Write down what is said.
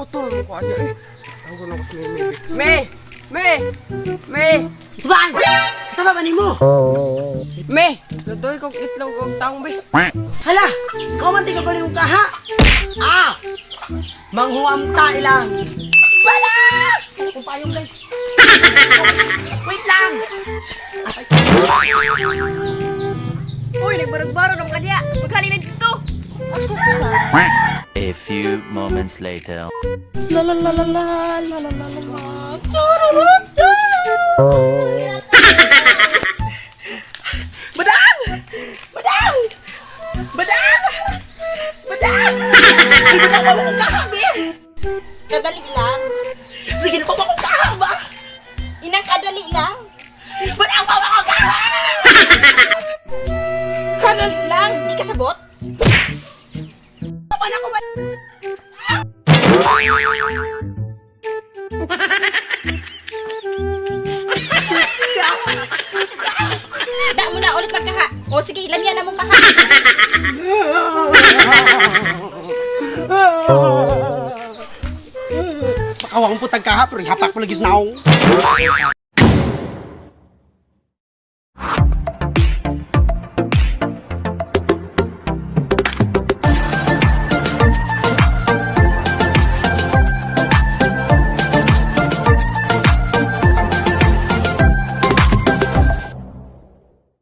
Putol mo ko ano eh. Tawag na ko si Meme. Me! Me! Me! Saan? Sa ba nimo? Me! Lutoy kog itlog og taong be. Hala, ikaw man tinggal ko kaha. Ah! Manghuam ta ilang. Bala! Kung payong guys. Wait lang! Uy, nagbarag-barag naman kaniya. Paghalin na dito. Ako pa. A few moments later. La la la la la la la la la la. Chururut! Madam! Madam! Madam! Madam! Ay, madam, wala kong kaha, be! Kadali lang. Sige na, wala kong kaha ba? Inang kadali lang. Madam, wala kong kaha! Kadali lang. Di ka sabot? Paano ko ba? Da mo na ulit magkaha. O sige, lamyan na mong kaha. Pakawang putang kaha, pero ihapak ko lagi sa naong.